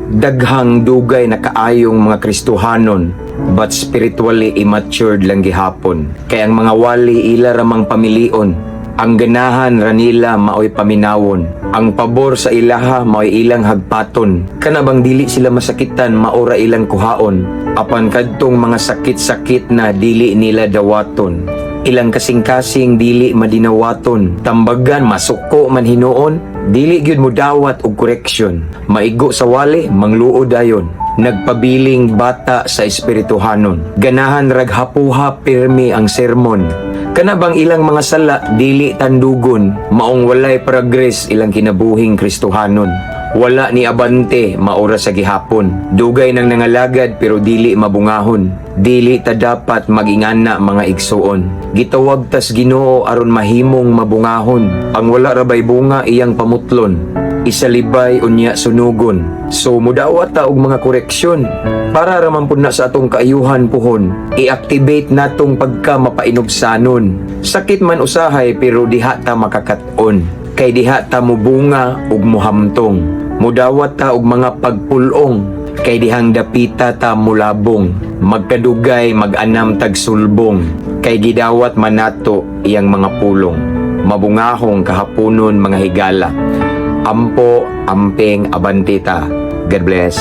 Daghang dugay na kaayong mga Kristohanon, but spiritually immatured lang gihapon. Kay ang mga wali, ila ramang pamilion. Ang ganahan ra nila maoy paminawon. Ang pabor sa ilaha maoy ilang hagpaton. Kana bang dili sila masakitan, mao ra ilang kuhaon. Apan kadtong mga sakit-sakit na dili nila dawaton. Ilang kasing-kasing dili madinawaton. Tambagan, masuko man hinuon. Dili gyud mo dawat og correction. Maigo sa wali, mangluod dayon. Nagpabiling bata sa espirituhanon. Ganahan rag hapuha pirmi ang sermon. Kana bang ilang mga sala dili tandugon, maong walay progress ilang kinabuhing Kristohanon. Wala ni abante, mao ra sa gihapon. Dugay nang nangalagad pero dili mabungahon. Dili ta dapat magingana, mga igsuon. Gitawag tas Ginoo aron mahimong mabungahon. Ang wala ra bay bunga, iyang pamutlon. Isalibay unya sunugon. So mudawat ta og mga koreksyon. Para ra man pud na sa atong kaayuhan puhon. I-activate natong pagka mapainubsanon. Sakit man usahay pero diha ta makakat-on. Kay diha ta mubunga ug muhamtong. Mudawat ta og mga pagpulong. Kay dihang dapita ta mulabong. Magkadugay mag-anam tag sulbong. Kay gidawat man nato iyang mga pulong. Mabungahong kahaponon, mga higala. Ampo, amping, abante ta. God bless.